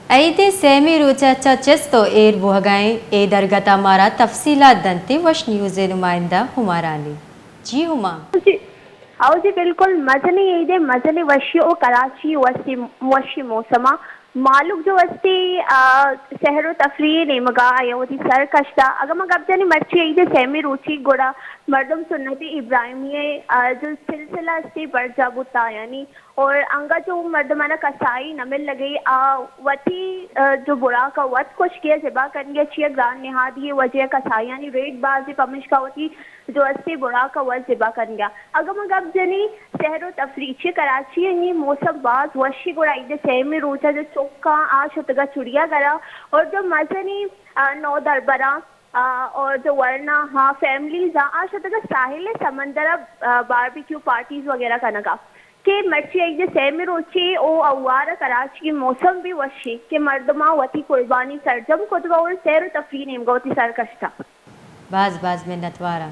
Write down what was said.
عید ءِ سیمی روچ ءَ چہ چست ءُ ایر بوہگائیں اے درگت ءَ مارا تفصیلات دنت وش نیوز ءِ نمائندہ ہما رانی۔ جی ہما۔ جی، او جی بالکل، مزنیں عید ءِ مزنیں وشی ءُ کراچی وشی، وشی موسم ءَ مالوک جو استی، آ، سحر ءُ تفریح نیمگا آیا وتی سر کشتا۔ اگاں ما گپ جنی مرچی عید ءِ سیمی روچی گڑا مردم سنت ابراہیمی ءِ، آ، جو سلسلہ استی برجا بوتا یعنی اور انگا جو مردمانا کسائی نہ ملگی، آ وتی، آ، جو بڑاکا وت کشگی ءُ ذبح کنگی ءَ چیا گران نہادی ءِ وجہ ءَ کسائیانی ریٹ بازی پمشکا وتی جو استی بڑاکا وت ذبح کنگی ءَ۔ اگاں ما گپ جنی سحر ءُ تفریح چی کراچی ءِ نی موسم باز وشی گڑا عید ءِ سیمی روچا جو چکاں آ شتگا چڑیا گرا اور جو مزنی، آ، نو دربراں آ، اور جو ورنا ہاں فیملیز آ، آ شتگا ساحل سمندر آ، آ، باربیکیو پارٹیز وغیرہ کنگا کہ مرچی عید سیمی روچی او اوار کراچی موسم بھی وشی کہ مردماں وتی قربانی سرجم کتگا اور سیر و تفریح نیمگا وتی سر کشتا۔ باز باز منتواراں۔